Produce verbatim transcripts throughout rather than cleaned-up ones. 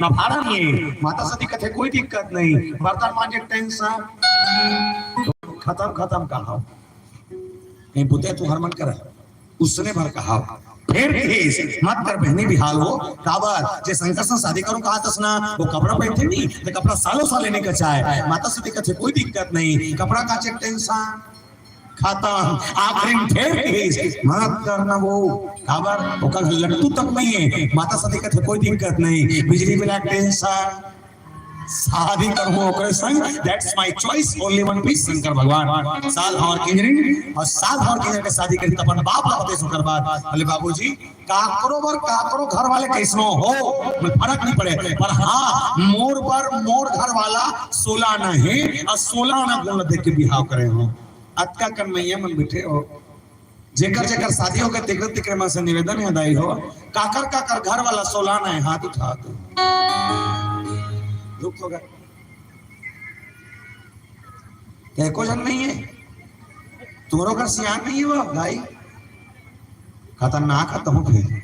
ना भाड़ा नहीं है। माता सती कथे कोई दिक्कत नहीं, बर्तन मांजे टेंशन खतम, खतम कहा। नहीं पुते, तू हर मन कर, उसने भर कहा। फेर कहिस, मत कर बहनी बिहाल हो, काबर जे शंकर से शादी करूं कहा तस ना, वो कपड़ा पहनथे नहीं, तो कपड़ा सालों साल लेने का चाहे। माता सती कथे कोई दिक्कत नहीं, कपड़ा कांचे टेंशन खतम। आखिरी में फेर कहिस, मत करना वो, काबर ओकर घर लट्टू तक नहीं है। माता सती कथे कोई दिक्कत नहीं, बिजली बिल टेंशन, शादी करहूं ओकरे संग, that's my choice, only one piece Shankar भगवान। साल भर के इंजीनियरिंग और साल भर के इंजीनियर के शादी करी, त अपन बाप ला बतेस ओकर बाद। बोले, "बाबूजी, काकरो बर काकरो घर वाले कैसनो हो, मैं फर्क नहीं पड़े, पर हाँ, मोर बर मोर घर वाला सोला नहीं और सोला ना गुण देख के बिहाव करे हो।" अतका कन मैया मन बैठे हो, जेकर जेकर शादी होगे, तेकर तेकर मन से निवेदन हे दाई हो, काकर काकर घर वाला सोला ना है, हाथ उठा दो। दुख होगा। एको झन नहीं है, तोरो घर सियान नहीं हो दाई, खतरनाक है तुम फिर।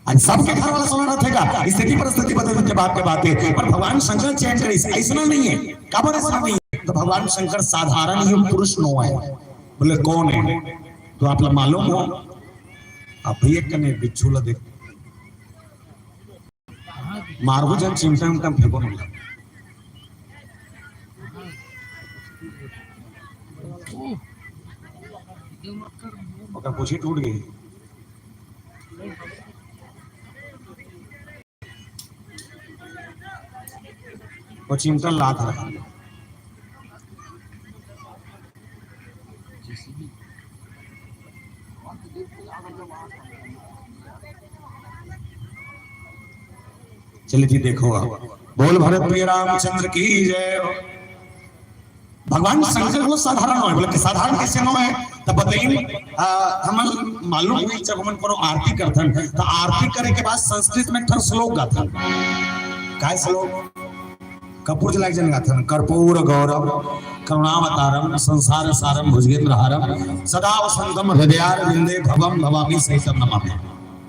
आज सबके घर वाला सोना रखेगा, स्थिति परिस्थिति बदल के बात के बात है, पर भगवान शंकर चेंज करे, ऐसा नहीं है। काबर ऐसा नहीं है? तो भगवान शंकर साधारण ही पुरुष नो है। बोले, "कौन है?" तो आप लोग मालूम हो, आप भी एक कने बिच्छू ला देख, मारहू झन चिमटा उमटा फेंको नहीं। ओकर पूछी टूट गई। वो चिमटा लात रहा। चलिए जी, देखो आप, बोल भरत प्रिय रामचंद्र की जय। भगवान शंकर को साधारण हो, बोले कि साधारण कैसे हो है? तब बताइए, आ, हमन मालूम नहीं, जब हमन कोनो आरती करथन, तो आरती करे के बाद संस्कृत में एक ठन श्लोक गाथन। काय श्लोक? कपूर जलाय जन गाथन, "कर्पूर गौरम करुणावतारम संसार सारम भुजगेंद्र हारम सदा वसंतम हृदयारविंदे भवम भवामी सहितम नमामि।"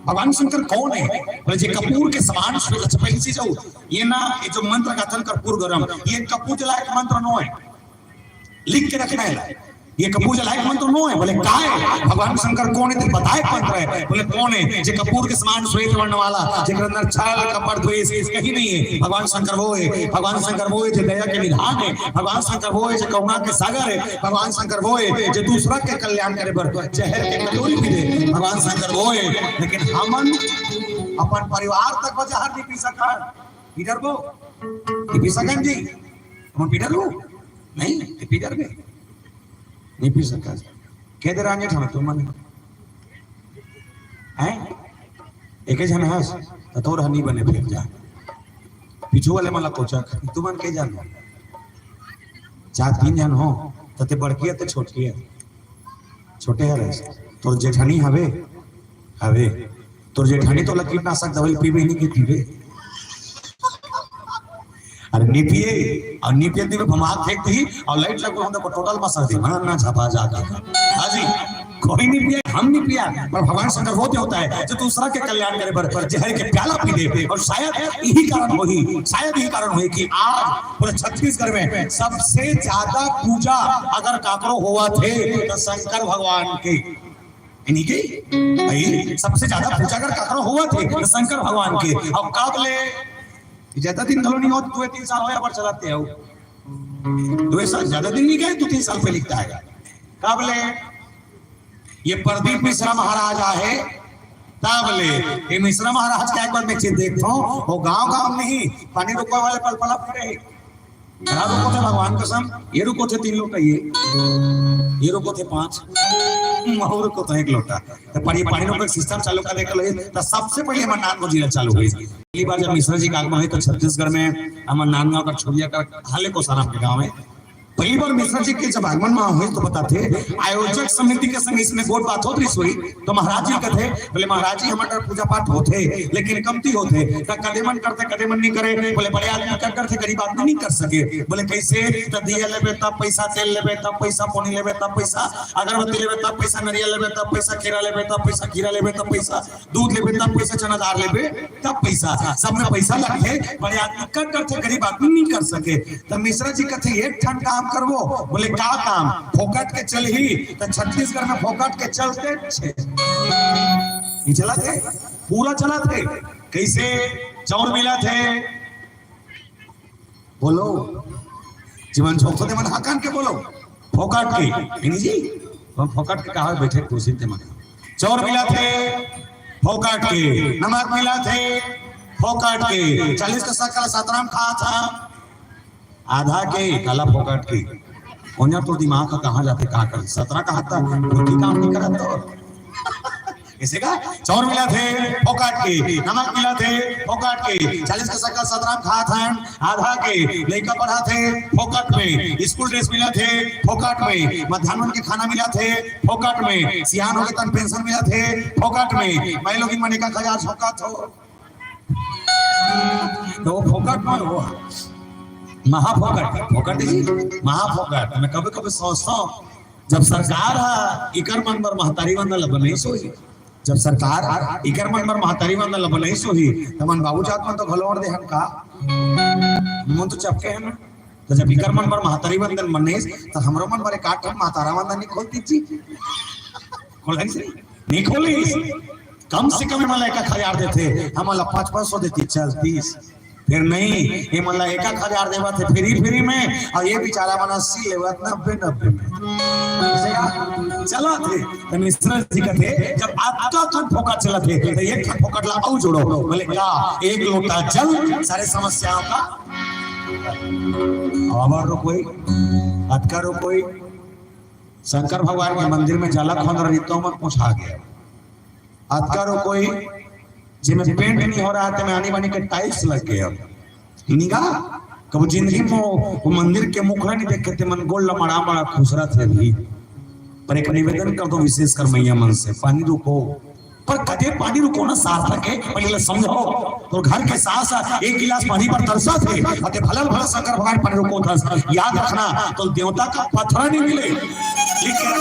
भगवान शंकर कौन है? बोले, जे कपूर के समान श्वेत, अच्छा, पहली चीज हो, ये ना, ये जो मंत्र गाथन कर्पूर गौरम, ये कपूर जलाय के मंत्र नो है, लिख के रखना है। ये कपूर जलाय के मंत्र नो है। बोले, "काय?" भगवान शंकर कौन है? तेरे बताय के मंत्र है। बोले, "कौन है?" जे कपूर के समान श्वेत वर्ण वाला, जेकर अंदर छल, कपट, द्वेष कहीं नहीं है। भगवान शंकर वो है, भगवान शंकर वो है, जे दया के निधान है। भगवान शंकर वो है, जे करुणा के सागर है। भगवान शंकर वो है, जे दूसरा के कल्याण करे बर जहर के कटोरी पी दे। भगवान शंकर वो है, लेकिन हमन अपन परिवार तक बर जहर नहीं पी सकन। पी डरबो? नहीं पी सकन जी। हमन पी डरबो? नहीं, नहीं पी डरबे। नहीं पी सकस। कह दे रांझे ठामे तुमन। हैं? एके झन हस, त तोर ह नहीं बने, फेंक जा। पीछू वाले मन ला कोचक, तुमन के झन हो? चार तीन झन हो, त ते बड़की है, ते छोटकी है। छोटे हरस। तोर जेठानी हवे? हवे। तोर जेठानी तोला कीटनाशक दवाई पीबे नहीं के पीबे? अरे नी पिए, अउ नी पिए, नी पिए, भमाक फेंक दी, अउ लाइट लगो, हम तो टोटल मसा दी, हाँ, ना झपा जा के। हाँ जी, कोई नहीं पिया, हम नहीं पिया, पर भगवान शंकर वो जो होता है, जो दूसरा के कल्याण करे बर, पर जहर के प्याला पी दे। और शायद यही कारण होही, शायद यही कारण होही कि आज पूरे छत्तीसगढ़ में सबसे ज्यादा पूजा अगर काकरो होवत हे, तो शंकर भगवान के। यानी कि भाई, सबसे ज्यादा पूजा अगर काकरो होवत हे, तो शंकर भगवान के। अब कब ले, ज्यादा दिन घलो नहीं होत, दो तीन साल होय, अबर चलाते हो। दो साल, ज्यादा दिन नहीं गए, दो तीन साल पे लिखता है। कब ले ये प्रदीप मिश्रा महाराज आहे, तब ले। ये मिश्रा महाराज का एक बार मैं चीज देखता हूँ, वो गांव गांव नहीं, पानी रोकवा वाले पल पला पड़े। खराब रुको थे भगवान कसम, ये रुको थे तीन लोटा, ये, ये रुको थे पांच, मऊ रुको थे एक लोटा। तो पर ये पानी रोको सिस्टम चालू कर देकर लगे, तो सबसे पहले हमर नानगो जिला चालू हुई। पहली बार जब मिश्रा जी का आगमन हुई, तो छत्तीसगढ़ में हमर नानगांव का छुरिया का हाले को सारा के गांव है। पहली बार मिश्रा जी के जब आगमन म होइस तो बताथे, आयोजक समिति के संग इसमें गोठ बात होत रहिस होही, तो महाराज जी कथे, बोले, "महाराज जी, हमर पूजा पाठ होथे, लेकिन कमती होथे, त कदे मन करथे, कदे मन नहीं करे।" बोले, "बड़े आदमी कर करथे, गरीब आदमी नहीं कर सके।" बोले, "कैसे?" "त दिया लेबे तब पैसा, तेल लेबे तब पैसा, पोनी लेबे तब पैसा, अगरबत्ती लेबे तब पैसा, नरियल लेबे तब पैसा, खीरा लेबे तब पैसा, खीरा लेबे तब पैसा, दूध लेबे तब पैसा, चना दार लेबे तब पैसा, सब में पैसा लगथे। बड़े आदमी कर करथे, गरीब आदमी नहीं कर सके।" त मिश्रा जी कथे, "एक ठन काम करबो।" बोले, "का काम?" "फोकट के चलही।" त छत्तीसगढ़ में फोकट के चलते छे। ये चलत हे, पूरा चलत हे। कैसे? चाउर मिलत हे, बोलो, जेमन झोंकते मन हकन के बोलो, फोकट के। नहीं जी, हम फोकट के कहा बैठे कुर्सी ते मन। चाउर मिलत हे, फोकट के। नमक मिलत हे, फोकट के। चालीस के सकल सतरा म खात हे, आधा के। काला फोकट के। ओन्या तो दिमाग का कहाँ जाथे, कहाँ कर सतरा कहा था, कोई काम नहीं करत तो। इसे का चाउर मिलत हे, फोकट के। नमक मिलत हे, फोकट के। चालीस के सकल सतरा म खात हन, आधा के। लइका पढ़त हे, फोकट में। स्कूल ड्रेस मिलत हे, फोकट में। मध्यान्ह के खाना मिलत हे, फोकट में। सियान होगे तन पेंशन मिलत हे, फोकट में। मैं लोग मन एक एक हजार झोंकत हो, तो वो फोकट में हो, महाफोकट, फोकट जी, महाफोकट। मैं कभी कभी सोचता हूँ, जब सरकार हा इकर मन बर महतारी वंदन ल बनइस होही, जब सरकार इकर मन बर महतारी वंदन ल बनइस होही, त मन बाबू जात मन तो घलो ओढ़ दे हन का? मन तो चपके हन। तो जब इकर मन बर महतारी वंदन बनइस, त हमरो मन बर एक आठ ठन महतारा वंदन नहीं खोलती जी? खोलती जी? नहीं खोलिस। कम से कम एमन ला एक एक हजार देथे, हमन ला पाँच पाँच सौ देती, चलतीस। फिर नहीं, एमन ला एक एक हजार देवत हे फ्री फ्री में, और ये बेचारा मन अस्सी लेवत, नब्बे नब्बे में। ऐसे का चलत हे? त मिश्रा जी कथे, जब अतका कन फोकट चलत हे, त एक ठन फोकट ला अउ जोड़ो। बोले, "का एक लोटा जल सारे समस्याओं का?" अबर रो कोई, अतका रो कोई, शंकर भगवान के मंदिर में जाला खोंद रही तो मन पूछा गया। अतका रो कोई, जेमे पेंट नहीं हो रहा, तेमे आनी बानी के टाइल्स लग गए। अब निगा, कब जिंदगी में वो, वो मंदिर के मुखड़ा नहीं देखे, ते मन गोल लमड़ा मड़ा खुसरत हे अभी। पर एक निवेदन कर दो विशेषकर मैया मन से, पानी रुको। पर कदे पानी रुकोना सार्थक हे, पहले ले समझो। तोर घर के सास एक गिलास पानी बर तरसत हे, अते भला भला शंकर भगवान पानी रुकोथस। याद रखना, तोर देवता का पथरा नहीं मिले। ठीक है?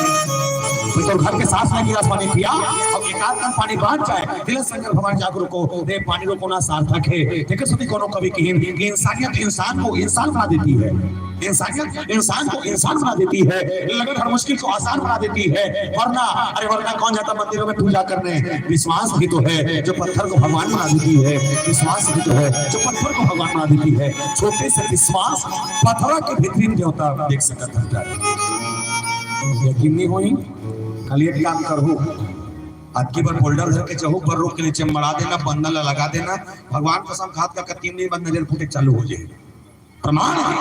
तोर घर के सास ने गिलास पानी पिया, अब एक आध कन पानी बांच जाए, तिले शंकर भगवान जाके रुको, रे पानी रुकोना सार्थक हे। तेकर सेती कोनो कवि किहिन कि इंसानियत इंसान को इंसान बना देती है, इंसानियत इंसान को इंसान बना देती है, लगन हर मुश्किल को आसान बना देती है। वरना, अरे वरना कौन जाता मंदिरों में पूजा करने? विश्वास भी तो है जो पत्थर को भगवान बना देती है, विश्वास भी तो है जो पत्थर को भगवान बना देती है। छोटे से विश्वास पत्थर के भीतरी में देवता देख सकत है। यकीन नहीं होई, कल एक काम करहू, अतकी बर बोल्डर धर के चहूक बर रोक के नीचे मड़ा देना, बंधन ला लगा देना। भगवान कसम खात का कत्ती नहीं बंधन जल फूटे चालू हो जाए। प्रमाण है।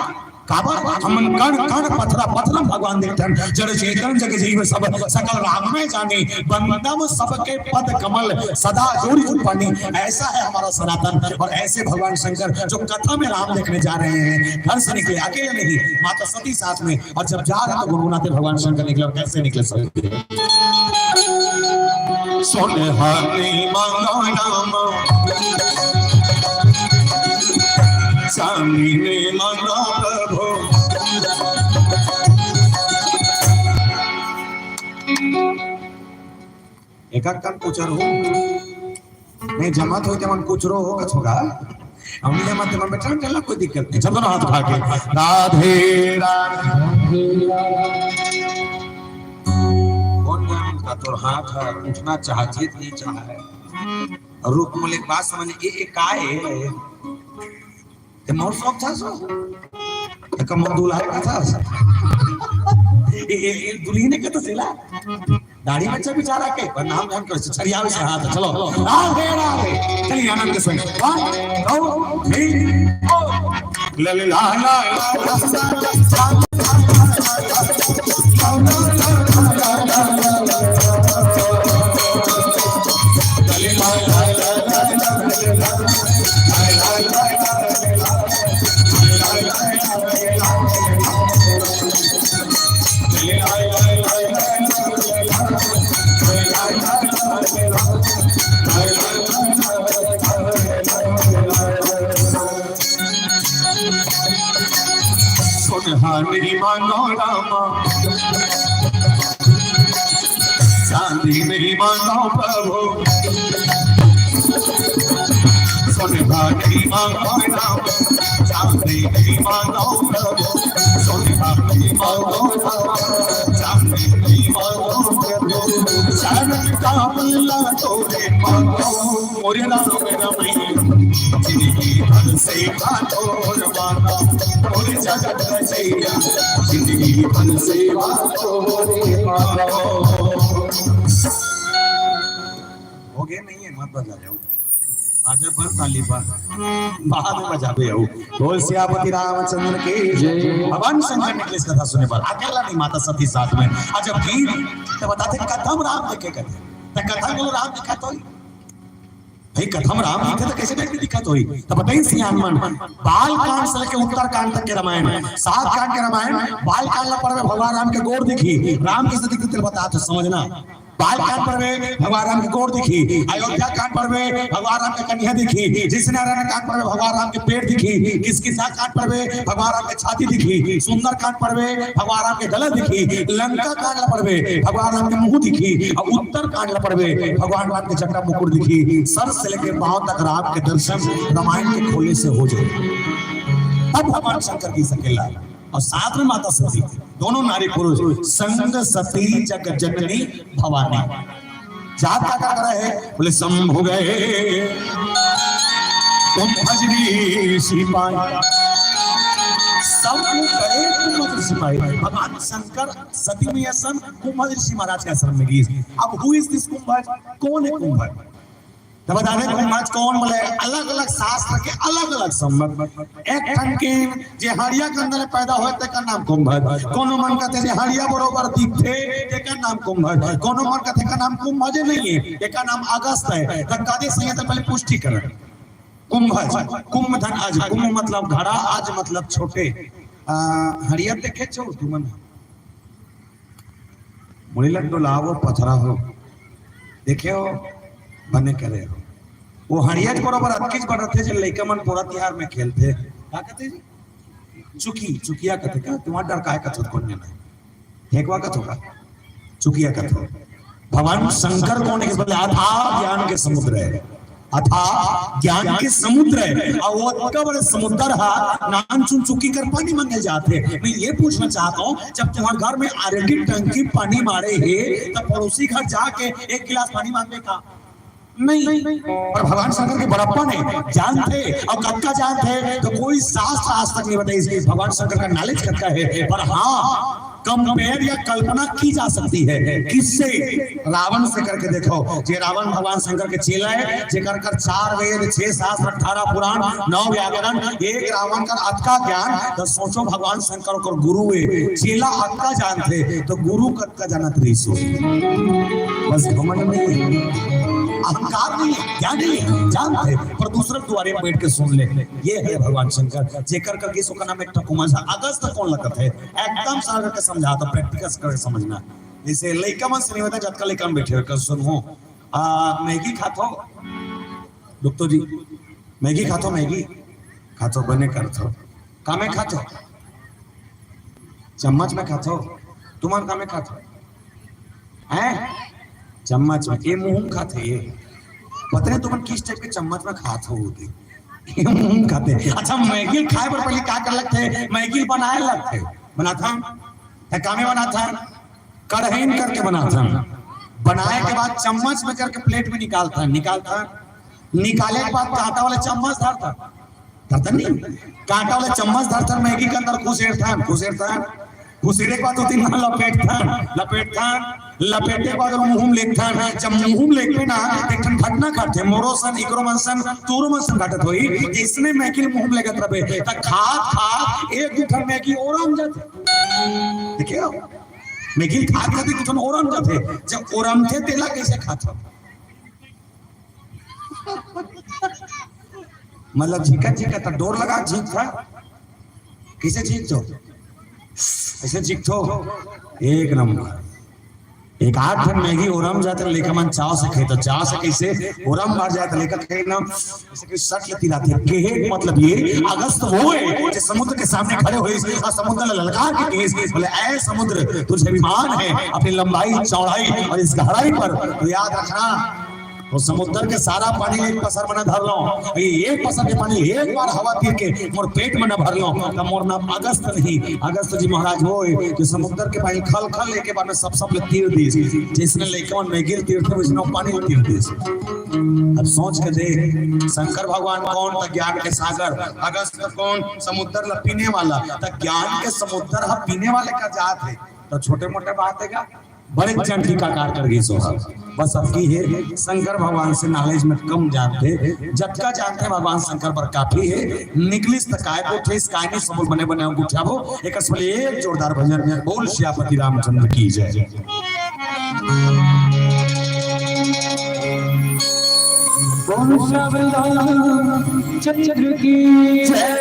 काबर? हमन कण कण पथरा पथरा भगवान देखथन, जड़ चेतन जग जीव सब, सकल राम में जानी, बंदम सबके पद कमल, सदा जोड़ी जुग पानी। ऐसा है हमारा सनातन, और ऐसे भगवान शंकर जो कथा में राम देखने जा रहे हैं, घर से निकले, अकेले नहीं, माता सती साथ में, और जब जा रहे तो गुनगुनाते भगवान शंकर निकले, और कैसे निकले सभी। सोनहानी मांगा राम, चांदनी मांगा प्रभु। एक एक कन कुचर हो, नहीं जमत हो, जमन कुचरो हो, कछोगा। हमने जमत, जमन में चल, चल, कोई दिक्कत नहीं। चल, दोनों हाथ उठा के। राधे, राधे। कौन जान का तोर हाथ है, उठना चाहत हे, नहीं चाहे। और रुक, मुझे एक बात समझ, ये, ये का है? ते मोर शौक था सो। ते कम दूल्हा का था सो। ये, ये, ये दुल्हन के तो सिला। दाढ़ी में अच्छा बिचारा के, पर नाम ध्यान कर, छरियावे से हाथ, चलो। राधे, राधे। चलिए, आनंद के संग। One, two, three, four। ललला, ला, ला, ला, ला, ला। सोनहा नहीं मांगो रामा, चांदी नहीं मांगो प्रभु। सोनहा नहीं मांगो रामा, चांदी नहीं मांगो प्रभु। सोनहा नहीं मांगो रामा, चांदी नहीं मांगो प्रभु। शरण का मिला तोरे मांगो, मोरे राम रमैया। जिंदगी भर सेवा तोर मांगो, मोरे जगत बचैया। जिंदगी भर सेवा तोरे मांगो। हो गया, नहीं है, मत बजा जाओ। बाजा पर ताली पर, बाद में बजाबे हो। बोल सियापति रामचंद्र की जय। भगवान शंकर निकले इस कथा सुने पर, अकेला नहीं, माता सती साथ में। अजब गीत तो बताथे, कथम राम देखे कथे, तो कथा बोलो राम दिखा तो ही। भाई, कथम राम दिखे तो कैसे टाइप के दिखत होही? तो बताई सियान मन, बाल कांड से लेके उत्तर कांड तक के रामायण, सात कांड के रामायण, बाल कांड ला पढ़बे भगवान राम के गोड़ दिखही, राम कैसे दिखथे तेला बता तो समझना। बाल कांड पढ़बे भगवान राम के गोड़ दिखही, अयोध्या कांड पढ़बे भगवान राम के कनिहा दिखही, जैसे नारायण कांड पढ़बे भगवान राम के पेट दिखही, किसकिंधा कांड पढ़बे भगवान राम के छाती दिखही, सुंदर कांड पढ़बे भगवान राम के गला दिखही, लंका कांड ला पढ़बे भगवान राम के मुंह दिखही, और उत्तर कांड ला पढ़बे भगवान राम के जटा मुकुट दिखही। सर से लेके पांव तक राम के दर्शन रामायण के खोले से हो जाए, तब भगवान शंकर की सकेला। और साथ में माता सती, दोनों नारी पुरुष, संग सती जग जननी भवानी। जात का क्या करा है? बोले शंभु गए कुंभज ऋषि पाए। शंभु गए कुंभज ऋषि पाए। भगवान शंकर सती मैया सन कुंभज ऋषि महाराज के आश्रम में गई। अब who is this कुंभज? कौन है कुंभज? तो बता दें, कुंभज कौन बोले? अलग-अलग शास्त्र के अलग-अलग संबंध। एक ठन के जे हड़िया के अंदर पैदा होए, तेकर नाम कुंभज। कोनो मन कहते जे हड़िया बरोबर दिखथे, तेकर नाम कुंभज। कोनो मन कहते, "एकर नाम कुंभजे नहीं है, एकर नाम अगस्त है।" तो कदे सही है, तो पहले पुष्टि करें। कुंभज, कुंभ धन अज, कुंभ मतलब घड़ा, अज मतलब छोटे। आ, हड़िया देखे छो तुमन? मुड़ी ला डोलावो, पथरा हो, देखे हो, बने करे हो। वो हड़िया के बरोबर अतकीच बड़ रथे, जे लइका मन पोरा तिहार में खेलथे। का कहते जी? चुकी, चुकिया कहते का? तुम्हार डर काय कथो कोन नहीं। फेंकवा कथो का? चुकिया कथो। भगवान शंकर कौन है? बोले, अथाह ज्ञान के समुद्र है। अथाह ज्ञान के समुद्र है, और वो अतका बड़े समुद्र हा, नान चुन चुकी कर पानी मांगे जाते। मैं ये पूछना चाहता हूँ, जब तुम्हारे घर में already टंकी पानी मारे है, तब पड़ोसी घर जाके एक गिलास पानी मांगने का? नहीं। पर भगवान शंकर के बड़प्पन हे, जानथे, और कतका जानथे, तो कोई शास्त्र आज तक नहीं बताइस भगवान शंकर का knowledge कतका है। पर हाँ, compare या कल्पना की जा सकती है। किससे? रावण से करके देखो। जे रावण भगवान शंकर के चेला है, जेकर कर चार वेद, छह शास्त्र, अठारह पुराण, नौ व्याकरण, एक रावण कर अतका ज्ञान, तो सोचो भगवान शंकर ओकर गुरु है, चेला अतका जानथे, तो गुरु कतका जानत रहिस हो? बस घमंड नहीं है, अहंकार नहीं है, ज्ञान नहीं है, जानथे, पर दूसरे दुआरे बैठ के सुन ले। ये है भगवान शंकर, जेकर कर गिस ओकर नाम एक ठो कुंभज। अगस्त कौन लगत है? एकदम सरल करके समझाता, practical करके समझना। जैसे लइका मन से नहीं होता, जतका लइका मन बैठे हो, कर सुनो। आ, मैगी खाथो? डॉक्टर जी, मैगी खाथो? मैगी खाथो, बने करथो। कामे खाथो? चम्मच में खाथो। तुमन कामे खाथो? हैं? चम्मच में। ये मुंह में खाथे, ये। पता नहीं तुमन किस टाइप के चम्मच में खाथो होते। ये मुंह में खाथे। अच्छा, मैगी खाए पर पहले क्या कर लगथे? मैगी बनाए लगथे। बनाथन? है कामे बनाथन? कढ़ाई में करके बनाथन। बनाए के बाद चम्मच में करके प्लेट में निकालथन। निकालथन। निकाले के बाद कांटा वाला चम्मच धरथन। धरथन नहीं? कांटा वाला चम्मच धरथन, मैगी के अंदर घुसेरथन, घुसेरथन। घुसेरे के बाद दो तीन बार लपेटथन, लपेटथन। लपेटे के बाद मुंह में लेथन। जब मुंह में लेके ना, एक ठन घटना घटथे, मोरो सन, इकरो मन सन, तोरो मन सन घटत होई। जैसने मैगी मुंह में लेगत रहे, त खात खात एक दू ठन मैगी ओरम जाथे। देखियो, मैगी खात खात एक दू ठन ओरम जाथे। जब ओरमथे, तेला कैसे खात हो? मतलब झिका झिका त डोर लगा झिकथा। कैसे झिकथो? ऐसे झिकथो। एक नंबर। एक आध ठन मैगी ओरम जात, लइका मन चाव से खाही, त चाव से कइसे ओरम भर जात, लइका खाही ना, जइसे कि सट लेती रहती है। कहे के मतलब ये, अगस्त वो है जो समुद्र के सामने खड़े होइस अउ समुद्र ला ललकार के कहिस, बोले, "ऐ समुद्र, तुझे अभिमान है अपनी लंबाई, चौड़ाई और इस गहराई पर, तो याद रखना, वो समुद्र के सारा पानी एक पसर में न धर लंव, ये एक पसर के पानी एक बार हवा तीर के मोर पेट में न भर लंव, त मोर नाम अगस्त नहीं।" अगस्त जी महाराज वो है जो समुद्र के पानी खल खल एक बार में सप सप ले तीर दिस, जइसने लइका मन मैगी ल तीरथे, वइसने पानी ल तीर दिस। अब सोच के देख, शंकर भगवान कौन? त ज्ञान के सागर। अगस्त कौन? समुद्र ला पीने वाला। त ज्ञान के समुद्र ह पीने वाले का जात है, त छोटे मोटे बात है का? बड़े जन टीकाकार कर गई सोहा। बस अब की है, शंकर भगवान से नॉलेज में कम जानथे, जतका जानथे भगवान शंकर बर काफी है। निकलिस त काय को ठेस, काय नहीं, सबल बने बने अंगूठा वो। एक असफल एक जोरदार भजन, बोल सियापति रामचंद्र की जय। बोल सावधान चंद्र की जय।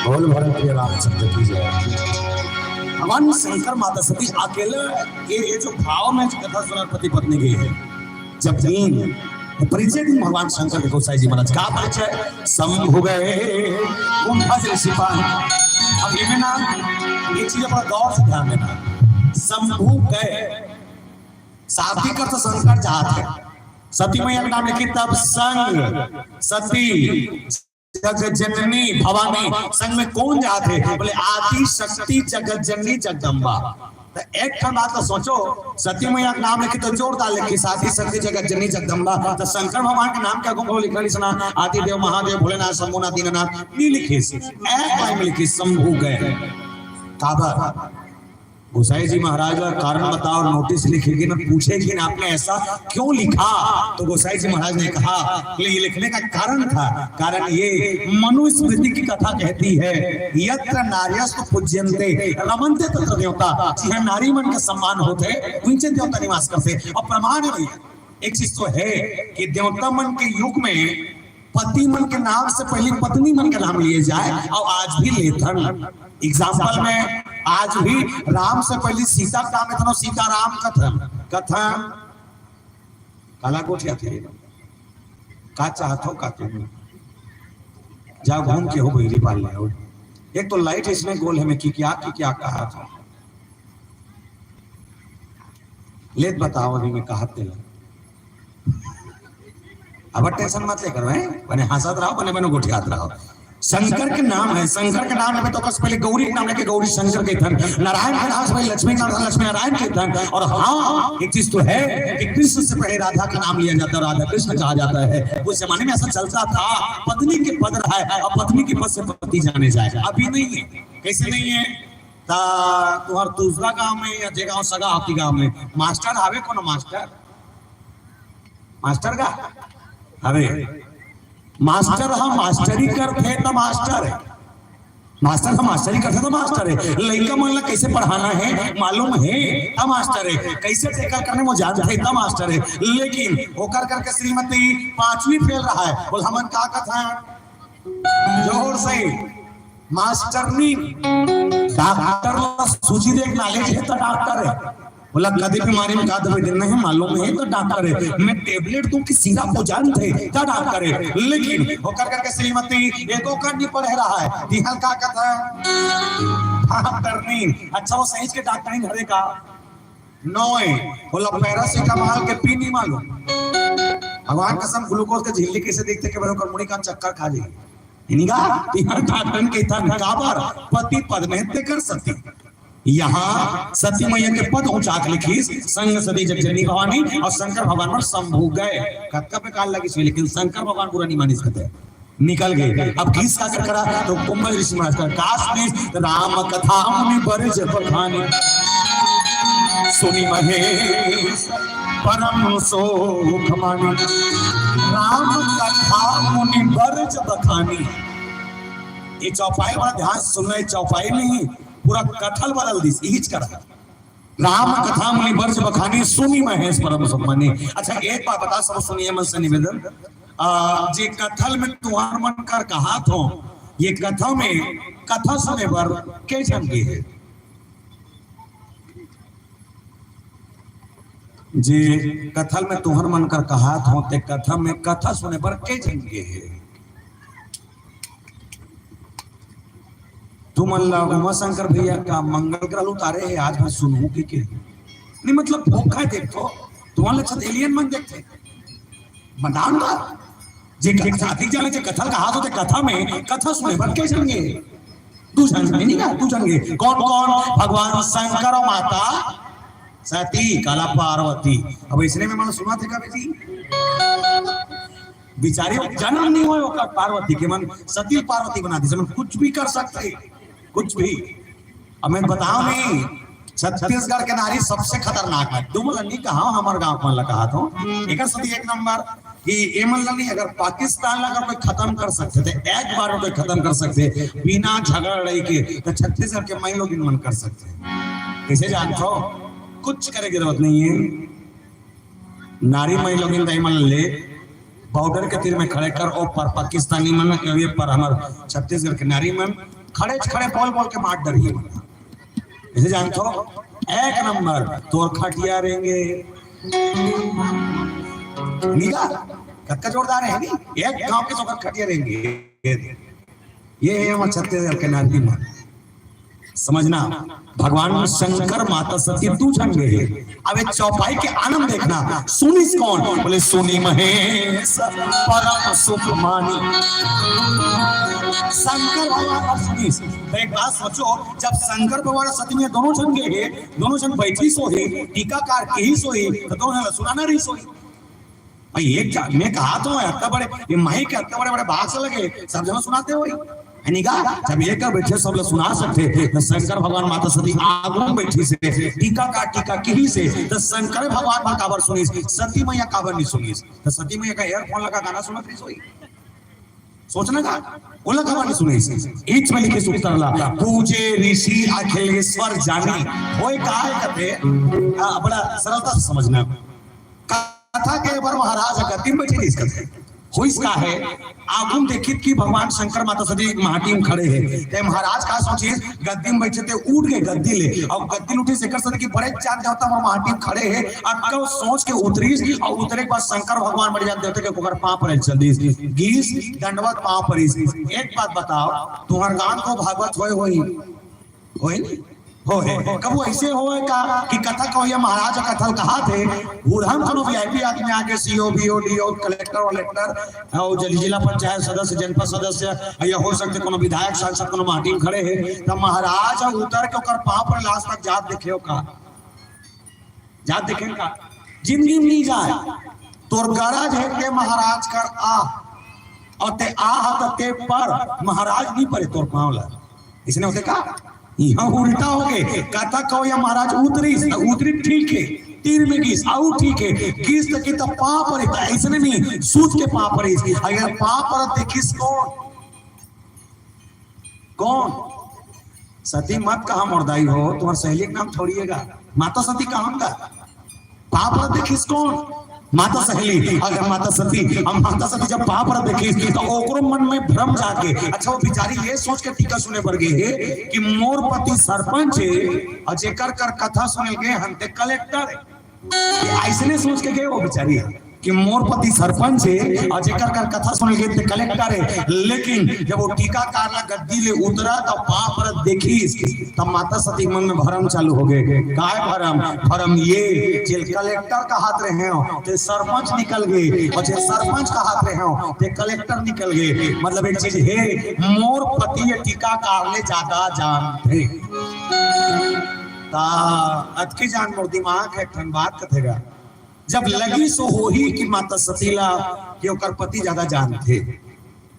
बोल भगवान श्री रामचंद्र की जय। भगवान शंकर माता सती अकेले ये, ये जो भाव में कथा सुना पति पत्नी की है, जब तीन तो परिचय दिन भगवान शंकर के गोसाई जी महाराज का परिचय शंभु गए गुंफा से छिपा। अब ये में ना एक चीज बड़ा गौर से ध्यान देना, शंभु गए शादी कर तो शंकर जात है, सती मैया का नाम लिखी तब संग सती जगत जननी भवानी संग में कौन जात है? बोले आदि शक्ति जगत जननी जगदम्बा। तो एक ठन बात तो सोचो, सती मैया का नाम लिखी तो जोरदार लिखी आदि शक्ति जगत जननी जगदम्बा। तो शंकर भगवान के नाम क्या गुम लिखा इसना आदि देव महादेव भोलेनाथ शंभुनाथ दीनानाथ नहीं लिखी। एक लाइन में लिखी शंभु गए। काबर गोसाई जी महाराज का कारण बताओ, नोटिस लिखेगी ना, पूछेगी ना आपने ऐसा क्यों लिखा, तो गोसाई जी महाराज ने कहा कि ये लिखने का कारण था, कारण ये मनुस्मृति की कथा कहती है, यत्र नार्यस्तु पूज्यन्ते रमन्ते तत्र देवता। जी हाँ, नारी मन के सम्मान होते, उनसे देवता निवास करते। और प्रमाण भी एक चीज तो है कि देवता मन के युग में पति मन के नाम से पहले पत्नी मन के नाम लिए जाए, और आज भी लेथन। एग्जाम्पल में आज भी राम से पहले सीता का नाम लेथन, सीता राम कथन, कथन काला गोठिया थे, का चाहत हो का तुम जाओ घूम के हो बहिरी पाल ले। एक तो लाइट इसमें गोल है, मैं की क्या की क्या कहा था, लेत बताओ अभी मैं कहा तेला। अब टेंशन मत लेकर, हैं? बने हंसत रहो, बने बने गोठियात रहो। शंकर के नाम है, शंकर के नाम लेवे तो ओकर से पहले गौरी के नाम लेके गौरी शंकर के थन, नारायण के नाम से पहले लक्ष्मी के नाम, लक्ष्मी नारायण के थन। और हाँ, एक चीज तो है कि कृष्ण से पहले राधा का नाम लिया जाता है, राधा कृष्ण कहा जाता है। उस जमाने में ऐसा चलता था, पत्नी के पद रहा है और पत्नी के पद से पति जाने जाए। अभी नहीं है। कैसे नहीं है? ता तुहर दूसरा गांव में या जे गांव सगा आपकी गांव में मास्टर आवे, कोनो मास्टर, मास्टर का अरे मास्टर हम मास्टरी करते हैं तो मास्टर है, मास्टर हम मास्टरी करते तो मास्टर है। लड़का मन ला कैसे पढ़ाना है मालूम है तो मास्टर है, कैसे टैकल करने वो जानते हैं तो मास्टर है। लेकिन ओकर करके श्रीमती पांचवी फेल रहा है, बोल हमन का कथा है? जोर से मास्टरनी, डॉक्टर ला सूजी देख नॉलेज है तो डॉक्टर है। बोला कदी बीमारी में का दवाई देना है मालूम है तो डॉक्टर है। मैं टेबलेट दूं कि सिरप वो जानते हैं तो डॉक्टर है। लेकिन ओकर करके श्रीमती एको कन नहीं पढ़े रहा है, दिहल का कथा है? डॉक्टरनी। अच्छा वो सही के डॉक्टरनी हरे का नोए, बोला पैरासिटामोल के पी नहीं मालूम। भगवान कसम, ग्लूकोज के झिल्ली कइसे देखथे के भाई, ओकर मुड़ी कान चक्कर खा जाही। इनिगा, इहाँ डॉक्टर के इतना काबर पति पद में ते कर सती। यहाँ सती मैया के पद ऊंचा के लिखिस, संग सती जगजननी भवानी और शंकर भगवान पर शंभु गए। कतका बेकार लगिस होही, लेकिन शंकर भगवान बुरा नहीं मानिस, कहते निकल गए। अब गीस का कर करा तो कुंभज ऋषि महाराज का काश में राम कथा मुनि बरज बखानी, सुनि महेश परम सुख मानी। राम कथा मुनि बरज बखानी। ये चौपाई बड़ा ध्यान से सुनना, ये चौपाई नहीं, पूरा कथल बदल दिस, इहिच करा। राम कथा मुनि बरज बखानी, सुनि महेश परम सुख मानी। अच्छा, एक बात बता, सब सुनिए मन से निवेदन, आ, जे कथल में तुहर मन कर कहात हों, ये कथा में कथा सुने बर के झन गे हे? जे कथल में तुहर मन कर कहात हों, ते कथा में कथा सुने बर के झन गे हे? तुमन ला उमा शंकर भैया का मंगल ग्रह उतारे हे, आज मैं सुनहूं के, के? नहीं, मतलब, भोग खाए देख तो, तुमन ला छत alien मन देखथे। बताओ ना, जे कथा अधिक जाने, जे कथा कहात हों, ते कथा में कथा सुने बर के झन गे? दू झन गे, नहीं का, दू झन गे। कौन कौन? भगवान शंकर और माता सती, काला पार्वती। अब इसने में मन सुना थे कभी जी? बिचारी वो जन्म नहीं होय ओकर पार्वती के, मन सती पार्वती बना दिस, मन कुछ भी कर सकथे, कुछ भी। अब मैं बताओं नहीं, छत्तीसगढ़ के नारी सबसे खतरनाक हे। तुमन ला नहीं कहा, हमर गांव मन ला कहात हों, एकर सती एक नंबर कि एमन ला नहीं, अगर पाकिस्तान ला अगर कोई खत्म कर सकथे, तो एक बार में कोई खत्म कर सकथे बिना झगड़ा लड़ाई के, तो छत्तीसगढ़ के माई लोगिन मन कर सकथे। कइसे जानथो? कुछ करे के जरूरत नहीं हे। नारी माई लोगिन दाई मन ले बॉर्डर के तीर में खड़े कर, ओ पर पाकिस्तानी मन, ये पर हमर छत्तीसगढ़ के नारी मन खड़े खड़े बोल बोल के मार डरही। कइसे जानथो? एक नंबर तोर खटिया रेंगे। निगा, कतका जोरदार हे नी? एक गांव के तो ओकर खटिया रेंगे। ये हे हमर छत्तीसगढ़ के नारी मन। समझना, भगवान शंकर माता सती दू झन गे हे। अब ये चौपाई के आनंद देखना, सुनिस कौन? बोले, सुनि महेश परम सुख मानी। शंकर भगवान बर सुनिस। तो एक बात सोचो, जब शंकर भगवान सती में दोनों झन गे हे, दोनों झन बैठिस होही, टीकाकार किहिस होही, तो दोनों झन ला सुनाना रहिस होही। भाई, एक जा-, मैं कहात हों, अतना बड़े, ये माइक के अतना बड़े बड़े बॉक्स लगे, सब झन सुनाथे होही, हे निगा? जब एक कर बैठे सब ला सुना सकथे, तो शंकर भगवान माता सती आगू में बैठिस हे, टीकाकार टीका किहिस हे, तो शंकर भगवान बर काबर सुनिस, सती मैया काबर नहीं सुनिस? तो सती मैया का earphone लगा गाना सुनत रहिस होही। सोचना का, ओला काबर नहीं सुनिस? इच में लिखिस उत्तर ला, पूजे ऋषि अखिलेश्वर जानी। होय का हे कथे, आ, बड़ा सरलता से समझना। कथा के बर महाराज गद्दी में बैठे रहिस कथे। होइस का हे, आगू में देखिस कि भगवान शंकर माता सती माटी में खड़े हे। ते महाराज का सोचिस, गद्दी में बैठे ते उठ गे गद्दी ले, अउ गद्दी ले उठिस एकर सेती कि बड़े जान देवता मन माटी में खड़े हे, अतका सोच के उतरिस, अउ उतरे के बाद शंकर भगवान बड़े जान देवता के ओकर पाँव परे चल दिस, गिस दंडवत पाँव परिस। एक बात बताओ, तुंहर गांव को भागवत होय होही? होय नहीं? होय। कभू अइसे होय का कि कथा कहोइया महाराज कथा कहात हे, उड़हन कोनो VIP आदमी आके CO, BO, DO, कलेक्टर वलेक्टर, अउ जि-, जिला पंचायत सदस्य, जनपद सदस्य, या हो सकथे कोनो विधायक, सांसद कोनो माटी में खड़े हे, त महाराज उतर के ओकर पाँव पर लास्ट तक जात देखे हो का? जात देखे का? जिंदगी में नहीं जाय। तोर गरज हे ते महाराज कर आ, अउ ते आ ह त ते पर, महाराज नहीं परे तोर पाँव ला। इसने होथे का? इहाँ उल्टा हो गे। कथा कहोइया महाराज उतरिस, त उतरिस ठीक हे, तीर में गिस, अउ ठीक हे, गिस त कि त पाँव परिस, त अइसने नहीं, सूत के पाँव परिस। अगर पाँव परत देखिस कौन? कौन? सती मत कहा मोर दाई हो, तुंहर सहेली के नाम थोड़ी हे गा। माता सती कहा हम गा। पाँव परत देखिस कौन? माता सहेली। अगर माता सती, अब माता सती जब पाँव परत देखिस, त ओकरो मन में भ्रम जागे। अच्छा, वो बिचारी ये सोच के टीका सुने बर गे हे कि मोर पति सरपंच हे, अउ जेकर कर कथा सुने गे हन ते कलेक्टर हे। ये अइसने सोच के गे वो बिचारी। कि मोर पति सरपंच हे अउ जेकर कर कथा सुने गे ते कलेक्टर हे, लेकिन जब वो टीकाकार ला गद्दी ले उतरा त पाँव परत देखिस, तब माता सती मन में भरम चालू हो गे। काय भरम? भरम ये, जे कलेक्टर कहात रहे हो ते सरपंच निकल गे, अउ जे सरपंच कहात रहे हो ते कलेक्टर निकल गे। मतलब एक चीज हे, मोर पति ये टीकाकार ले ज्यादा जानथे। ता अतकी जान मोर दिमाग हे, एक ठन बात कथे गा, जब लगी सो होही कि माता सती ला कि ओकर पति ज्यादा जानथे।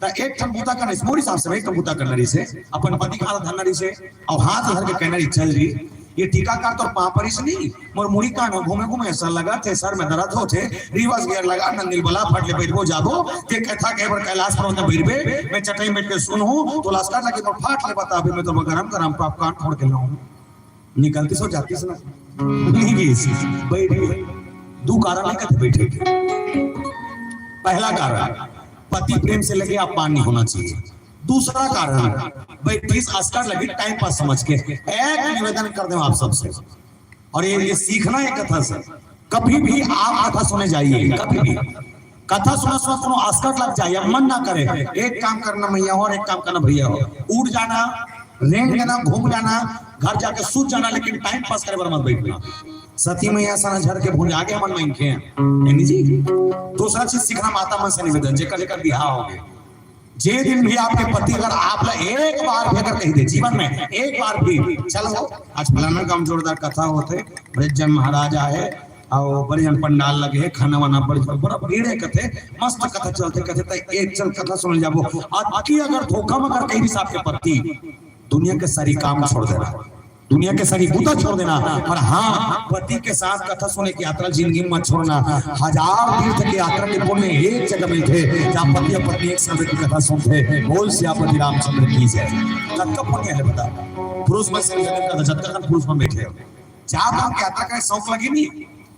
त एक ठन बूता करना रहिस, मोर हिसाब से एक ठन बूता करना रहिस हे, अपन पति के हाथ धरना रहिस हे, अउ हाथ धर के कहना रहिस, "चल जी, ये टीकाकार तोर पाँव परिस नहीं, मोर मुड़ी कान घूमे घूमे ऐसा लगथे, सर में दर्द होथे, reverse gear लगा, नंदिल बला फट ले बैठबो जाबो, ते कथा कहे बर कैलाश पर्वत में बैठबे, मैं चटाई में बैठ के सुनहूँ, तोला आस्कट लगी मोर फाट ले बताबे, मैं तो गरम गरम popcorn फोड़ के लाऊं।" निकलतिस अउ जातिस ना, नहीं गिस, बैठ गे। दू कारण हे कथे बैठे के। पहला कारण, पति प्रेम से लगे अपमान नहीं होना चाहिए। दूसरा कारण, बैठिस आस्कट लगी time pass समझ के। एक निवेदन कर देवों आप सबसे, अउ ये, ये सीखना हे कथा से। कभी भी आप कथा सुने जाइए, कभी भी कथा सुनत सुनत कोनो आस्कट लग जाए या मन ना करे, एक काम करना मैया हो अउ एक काम करना भैया हो, उठ जाना, रेंग जाना, घूम जाना, घर जाके सूत जाना, लेकिन time pass करे बर मत बैठना। सती मैया सन झर के भुंजा गे हमन मनखे, हे नी जी? दूसरा चीज सीखना, माता मन से निवेदन, जेकर जेकर बिहाव हो गे, जे दिन भी आपके पति अगर आप ला एक बार भी अगर कहि दे जीवन में, एक बार भी, "चल हो, आज फलाना गांव जोरदार कथा होथे, बड़े जन महाराज आए हे, अउ बड़े जन पंडाल लगे हे, खाना वाना बड़े, बड़ा भीड़ हे," कथे, मस्त कथा चलथे, कथे, "त एक चल कथा सुने जाबो।" अतकी अगर धोखा में अगर कहि दिस आपके पति, दुनिया के सारी काम छोड़ देना, दुनिया के सारी बूता छोड़ देना, पर हाँ, पति के साथ कथा सुने के यात्रा जिंदगी में मत छोड़ना। हजार तीर्थ के यात्रा के पुण्य एक जगह मिलथे, जहाँ पति अउ पत्नी एक साथ की कथा सुनथे। बोल सियापति रामचंद्र की जय। कतका पुण्य हे बता, पुरुष मन से निवेदन करथंव, जतका कन पुरुष मन बैठे हो, चार धाम के यात्रा करे शौक लगे नहीं,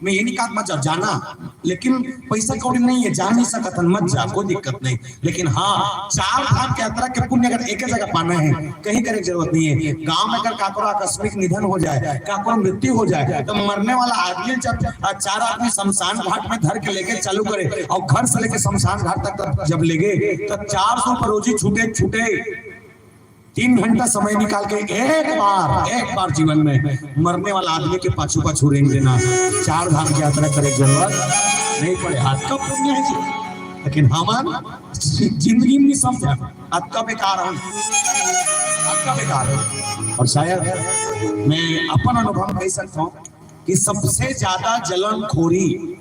मैं ये नहीं कहत मत जाओ, जाना, लेकिन पैसा कौड़ी नहीं हे, जा नहीं सकत हन, मत जा, कोई दिक्कत नहीं। लेकिन हाँ, चार धाम के यात्रा के पुण्य अगर एक जगह पाना हे, कहीं करे के जरूरत नहीं हे। गांव में अगर काकरो आकस्मिक निधन हो जाए, काकरो मृत्यु हो जाए, तो मरने वाला आदमी जब, अ, चार आदमी शमशान घाट में धर के लेके चालू करे अउ घर से लेके शमशान घाट तक जब लेगे, तो चार सौ पर रोजी छूटे, छूटे। तीन घंटा समय निकाल के एक बार, एक बार जीवन में मरने वाला आदमी के पाछू पाछू रेंग देना, चार धाम की यात्रा करे के जरूरत नहीं पड़े। अतका पुण्य हे जी, लेकिन हमन जिंदगी में नहीं समझा, अतका बेकार हे, अतका बेकार हे। अउ शायद मैं अपन अनुभव कहि सकथंव कि सबसे ज्यादा जलनखोरी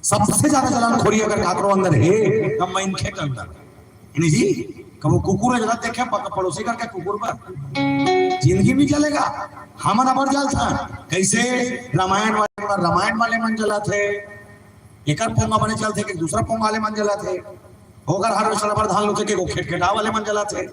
सबसे ज्यादा जलनखोरी अगर काकरो अंदर हे, त मनखे के अंदर। नहीं जी, कभू कुकुर जलत देखे, प-, पड़ोसी घर के कुकुर बर? जिंदगी में जलेगा। हमन अबर जलथन। कैसे? रामायण वाले मन, रामायण वाले मन जलथे। एकर पोंगा बने चलथे कि दूसरा पोंगा वाले मन जलथे। ओकर harvester बर धान लुथे के वो खेटखेटा वाले मन जलथे।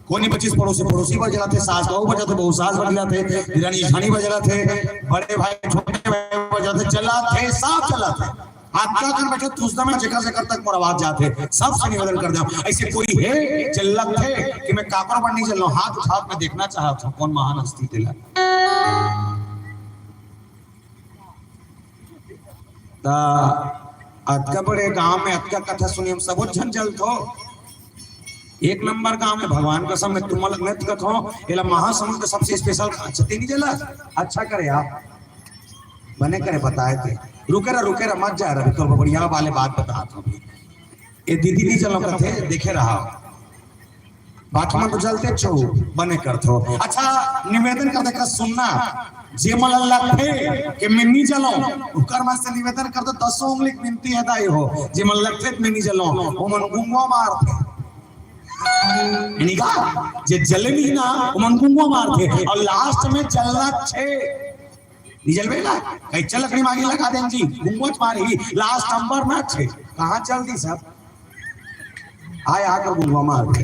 कोनी पच्चीस पड़ोसी, पड़ोसी बर जलथे, सास बहू बर जलथे, बहू सास बर जलथे, देरानी जेठानी बर जलथे, बड़े भाई छोटे भाई बर जलथे, जलथे, सब जलथे। अतका कन बैठे तुसदा में जेकर जेकर तक मोर आवाज जाथे, सबसे निवेदन कर देवं, ऐसे कोई हे जे लगथे कि मैं काकर बर नहीं जलंव, हाथ उठा के मैं देखना चाहत हंव, कौन महान हस्ती तेला। त अतका बड़े गांव में अतका कथा सुने, हम सबो झन जलथो। एक नंबर गांव में, भगवान कसम, मैं तुमन ल मैं तो कथो, एला महासमुंद के सबसे special। अच्छा, ते नहीं जला? अच्छा करे आप, बने करे बताए ते। रुके रह, रुके रह, मत जा रह, तोर बढ़िया वाले बात बतात हंव अभी। ए दीदी नहीं जलो कथे, देखे रहा। बाकी मन तो जलते छो, बने करथो। अच्छा, निवेदन कर देखा, सुनना, जे मन लगथे कि मैं नहीं जलंव, ओकर मन से निवेदन कर दो, दसों उंगली के विनती हे दाई हो, जे मन लगथे कि मैं नहीं जलंव, ओमन गुंगवा मारथे। नहीं का? जे जले नहीं ना, ओमन गुंगवा मारथे, अउ last में जलना छे। नहीं जलबे ना, कहीं चलक नहीं मांगी लगा देन जी, गुंगवा मारही, last number ना छे। कहाँ चल दी सब? आय आकर गुंगवा मार दे।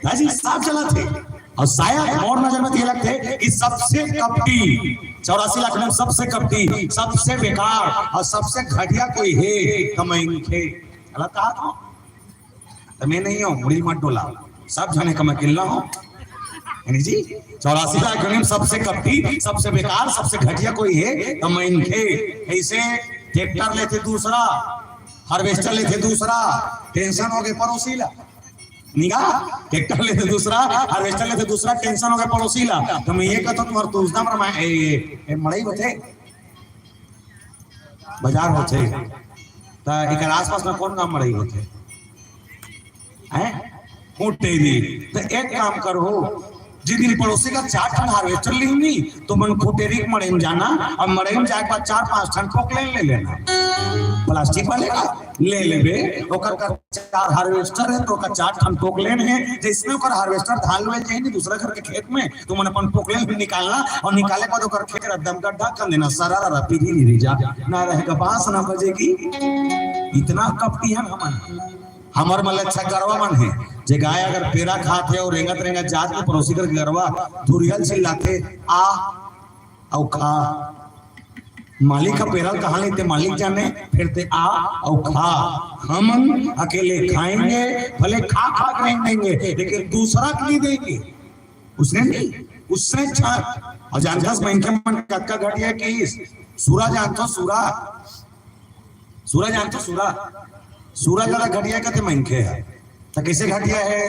दाजी, सब जलथे। अउ शायद मोर नजर में तो ये लगथे कि सबसे कपटी, चौरासी लाख में सबसे कपटी, सबसे बेकार अउ सबसे घटिया कोई हे, त मैं इनके गलत कहा था। त मैं नहीं हंव, मुड़ी मत डोला, सब झने का मैं किल्ला हंव। जी, चौरासी लाख योनि में सबसे कपटी, सबसे बेकार, सबसे घटिया कोई हे त मनखे। कइसे? ट्रैक्टर लेथे दूसरा, हार्वेस्टर लेथे दूसरा, टेंशन होगे पड़ोसी ला। निगा, ट्रैक्टर लेथे दूसरा, हार्वेस्टर लेथे दूसरा, टेंशन होगे पड़ोसी ला। त मैं ये कहत हंव, तुम्हर तुसदा म रामायण, ए, ए, ए, मड़ई होथे, बजार होथे, त एकर आसपास में कोन गांव मड़ई होथे? हैं? कुटेरी। त एक काम करहू, जिस दिन पड़ोसी कर चार ठन हार्वेस्टर लिही, तुमन कुटेरी के मड़ई में जाना, अउ मड़ई में जाए के बाद चार पांच ठन पोकलेन ले लेना, प्लास्टिक वाले का ले लेबे, ओकर कर चार हार्वेस्टर हे, त ओकर चार ठन पोकलेन हे, जइसने ओकर हार्वेस्टर धान लुए जाही नहीं दूसरा घर के खेत में, तुमन अपन पोकलेन निकालना अउ निकाले के बाद ओकर खेत एकदम गड्ढा कर देना, सरारा पीढ़ी नहीं जा, ना रहेगा बांस ना बजेगी। इतना कपटी हन हमन। हमर मन ले अच्छा गरवा मन हे, जे गाय अगर पेरा खात हे अउ रेंगत रेंगत जात के पड़ोसी घर के गरवा धुरियल चिल्लाथे, "आ अउ खा।" मालिक ह पेरा ल कहाँ लेथे, मालिक जाने, फेर ते आ अउ खा। हमन अकेले खाएंगे, भले खा खा के रेंग देंगे, लेकिन दूसरा को नहीं देंगे। उसने नहीं, उसने अच्छा। अउ जानथस मनखे मन कतका घटिया किहिस, सुरा जानथो, सुरा, सुरा जानथो, सुरा, सुरा ज्यादा घटिया कथे मनखे हे। त कइसे घटिया हे?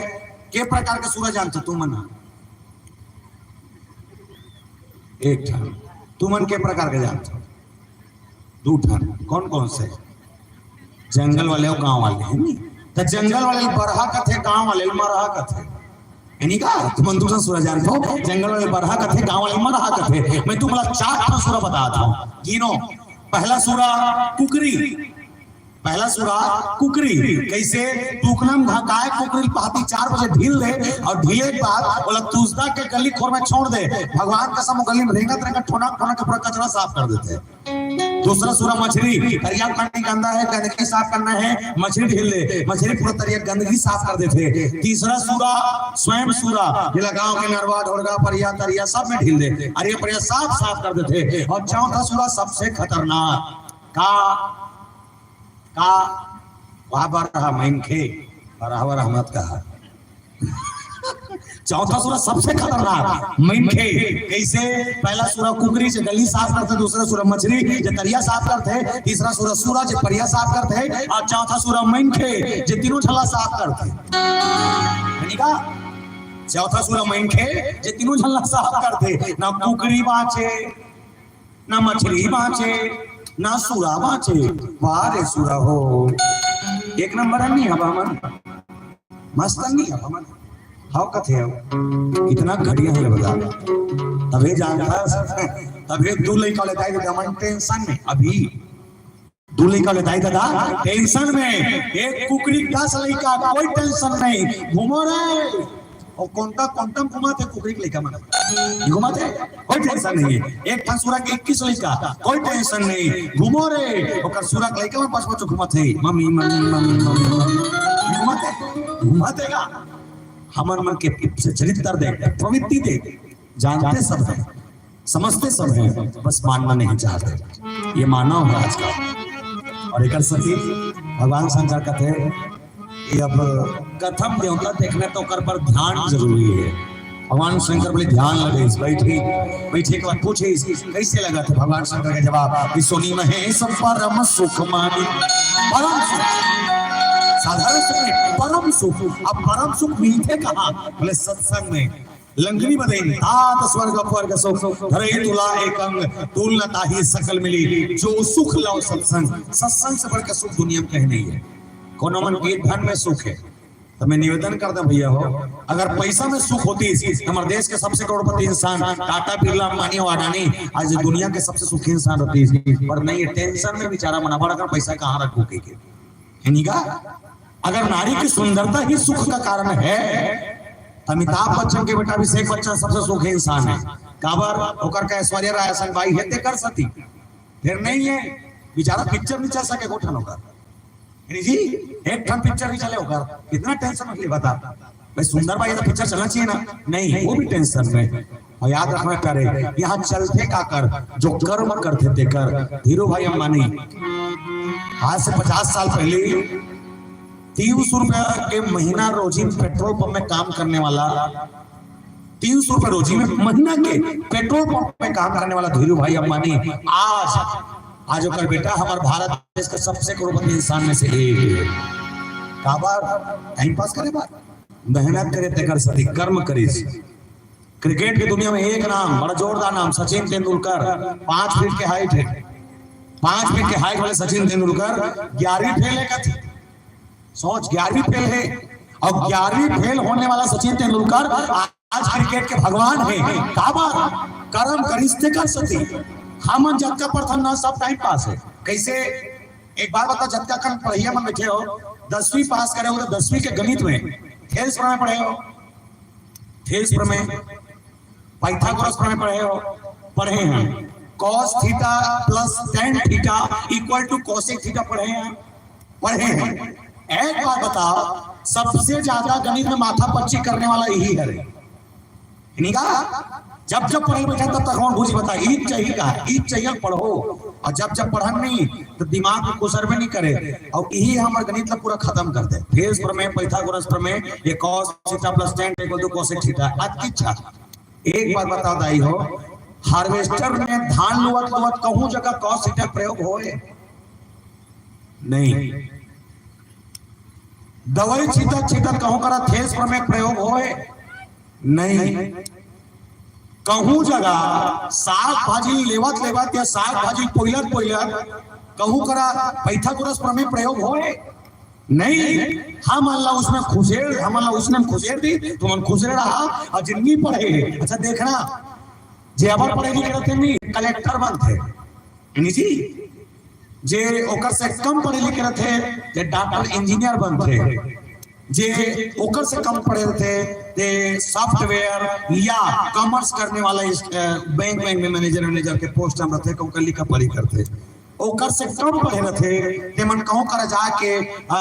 के प्रकार के सुरा जानथो तुमन? एक ठन। तुमन के प्रकार के जानथो? दू ठन। कौन कौन से? जंगल वाले अउ गांव वाले, हे नी? त जंगल वाले ल बरहा कथे, गांव वाले ल मरहा कथे। हे नी का? तुमन दू ठन सुरा जानथो, जंगल वाले ल बरहा कथे, गांव वाले ल मरहा कथे। मैं तुमला चार ठन सुरा बतात हंव, गिनो। पहला सुरा कुकरी, पहला सुरा कुकरी। कइसे? टूकना म धकाय कुकरी ल पहाती चार बजे ढील दे अउ ढीले के बाद ओला तुसदा के गली खोर में छोड़ दे। भगवान कसम, वो गली में रेंगत रेंगत ठोना ठोना के पूरा कचरा साफ कर देथे। दूसरा सुरा मछरी, तरिया पानी गंदा हे, गंदगी साफ करना हे, मछरी ढील दे, मछरी पूरा तरिया गंदगी साफ कर देथे। तीसरा सुरा स्वयं सुरा, जेला गांव के नरवा, ढोड़गा, परिया, तरिया सब में ढील दे, अरे परिया साफ साफ कर देथे। अउ चौथा सुरा सबसे खतरनाक, का का? वाह, बरहा मनखे, बरहा, बरहा मत कहा। चौथा सुरा सबसे खतरनाक, मनखे। कइसे? पहला सुरा कुकरी, जे गली साफ करथे, दूसरा सुरा मछरी, जे तरिया साफ करथे, तीसरा सुरा सुरा, जे परिया साफ करथे, अउ चौथा सुरा मनखे, जे तीनों झन ला साफ करथे। हे नी का? चौथा सुरा मनखे, जे तीनों झन ला साफ करथे, ना कुकरी बांचे, ना मछरी बांचे, ना सुरा बांचे। वाह रे सुरा हो, एक नंबर आदमी हव हमन, मस्त आदमी हव हमन। हव कथे हव, कितना घटिया हे बता। तभे जानथस, तभे दू लइका ले दाई ददा मन टेंशन में, अभी दू लइका ले दाई ददा टेंशन में। एक कुकरी दस लइका, कोई टेंशन नहीं, घूमो रे। अउ कोंटा, कोंटा म घुमाथे कुकरी के लइका मन। घुमाथे, कोई टेंशन नहीं हे। एक ठन सुरा के इक्कीस लइका, कोई टेंशन नहीं। घूमो रे, ओकर सुरा के लइका मन पाछू पाछू घुमाथे। Mummy, mummy, mummy, mummy, mummy. घुमाथे, घुमाथे का? हमर मन के चरित्र देख, प्रवृत्ति देख, जानते सब हे, समझते सब हे, बस मानना नहीं चाहते। ये मानव हे आजकल। अउ एकर सेती भगवान शंकर कथे कि अब कथम देवता देखना हे त ओकर बर ध्यान जरूरी हे। भगवान शंकर बोले, "ध्यान लगे, बइठे, बइठे के बाद पूछे, कइसे लगथे?" भगवान शंकर के जवाब कि "सुनि महेश परम सुख मानी।" परम सुख, साधारण सुख नहीं, परम सुख। अब परम सुख मिलथे कहाँ? बोले, "सत्संग में।" लंगरी बदइन तात स्वर्ग अपवर्ग सुख, धरई तुला एक अंग, तूल न ताही सकल मिली, जो सुख लव सत्संग। सत्संग से बढ़ के सुख दुनिया में कहीं नहीं हे। कोनो मन के धन में सुख हे, त मैं निवेदन करता भैया हो, अगर पैसा में सुख होतिस, त हमर देश के सबसे करोड़पति इंसान टाटा, बिरला, अंबानी अउ अडानी आज दुनिया के सबसे सुखी इंसान रहतिस। पर नहीं, टेंशन में बेचारा मन बड़ अकन पैसा कहाँ रखहूं कहिके। हे नी का? अगर नारी की सुंदरता ही सुख का कारण हे, त अमिताभ बच्चन के बेटा अभिषेक बच्चन सबसे सुखी इंसान हे। काबर? ओकर का ऐश्वर्या राय असन बाई हे, तेकर सेती। फेर नहीं हे, बेचारा पिक्चर नहीं चल सके, गोठन ओकर। हे जी, एक ठन पिक्चर नहीं चले ओकर, कितना टेंशन होही बता। भाई, सुंदर बाई, ये तो पिक्चर चलना चाहिए ना, नहीं, वो भी टेंशन में। अउ याद रखना प्यारे, यहाँ चलथे काकर, जो कर्म करथे तेकर। धीरू भाई अंबानी, आज से पचास साल पहले तीन सौ रुपया के महीना रोजी पेट्रोल पंप में काम करने वाला तीन सौ रुपए रोजी में महीना के पेट्रोल पंप में काम करने वाला धीरू भाई अंबानी आज, आज ओकर बेटा हमारे भारत देश के सबसे करोड़पति इंसान में से एक है। काबर? टाइम पास करे बार, मेहनत करे, तेकर सती कर्म करिस। क्रिकेट के दुनिया में एक नाम, बड़ा जोरदार नाम, सचिन तेंदुलकर। पांच फीट के हाइट है, पांच फीट के हाइट वाले सचिन तेंदुलकर ग्यारहवीं फेल है कथी। सोच, ग्यारहवीं फेल है। और ग्यारहवीं फेल होने वाला सचिन तेंदुलकर आज क्रिकेट के भगवान है। काबर? कर्म करिस तेकर सती। हमन जतका पढ़थन ना, सब टाइम पास है। कैसे? एक बार बता, जतका कन पढ़ैया मन बैठे हो, दसवीं पास करे हो तो दसवीं के गणित में थेल्स प्रमेय पढ़े हो, थेल्स प्रमेय, पाइथागोरस प्रमेय पढ़े हो, पढ़े हैं। Cos theta plus tan theta equal to cosec theta पढ़े हैं, पढ़े हैं। एक बात बताओ, सबसे ज्यादा गणित में माथा पच्ची करने वाला यही है रे। इन्हीं का जब जब पढ़े बैठा तब तक हम भूजी बता, ईद चाहिए का, ईद चाहिए पढ़ो। और जब जब पढ़न नहीं तो दिमाग में कुसर भी नहीं करे। और यही हमारे गणित ला पूरा खत्म कर दे। थेल्स प्रमेय, पाइथागोरस प्रमेय, ये cos theta plus tan equal to cosec theta। अति अच्छा। एक बात बता दाई हो, हार्वेस्टर में धान लुवत लुवत कहूं जगह cos theta प्रयोग होए? नहीं। दवाई छीटत छीटत कहूं करा थेल्स प्रमेय प्रयोग होए? नहीं। कहूं जगह साग भाजी लेवत लेवत या साग भाजी पोइलत पोइलत कहूं करा पाइथागोरस प्रमेय प्रयोग होए? नहीं। हमन ला उसमें खुसेर, हमन ला उसने खुसेर दी, तुमन खुसेर रहा। और जिन नहीं पढ़े, अच्छा देखना, जे अबर पढ़े लिखे रथे नहीं, कलेक्टर बनथे, नहीं जी। जे ओकर से कम पढ़े लिखे रथे, ते डॉक्टर इंजीनियर बनथे। जे ओकर से कम पढ़े रथे, ते सॉफ्टवेयर या कॉमर्स करने वाला इस, अ, बैंक, बैंक में मैनेजर, मैनेजर के पोस्ट में रथे, कहूं कर लिखा पढ़ी करथे। ओकर से कम पढ़े रथे, ते मन कहूं करा जाके, अ,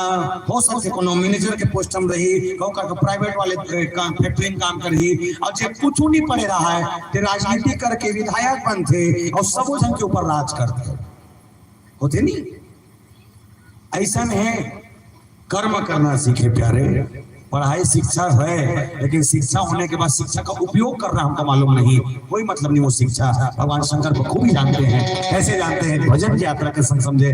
हो सकथे कोनो मैनेजर के पोस्ट में रही, कहूं करके प्राइवेट वाले, अ, काम, फैक्ट्री में काम करही, और जे कुछ नहीं पढ़े रहा है, ते राजनीति करके विधायक बनथे और सबो झन के ऊपर राज करथे। होथे नहीं? ऐसा नहीं है, कर्म करना सीखे प्यारे। पढ़ाई शिक्षा है, लेकिन शिक्षा होने के बाद शिक्षा का उपयोग करना हमको मालूम नहीं, कोई मतलब नहीं वो शिक्षा। भगवान शंकर बखूबी जानते हैं, कैसे जानते हैं, भजन की यात्रा के संग समझे।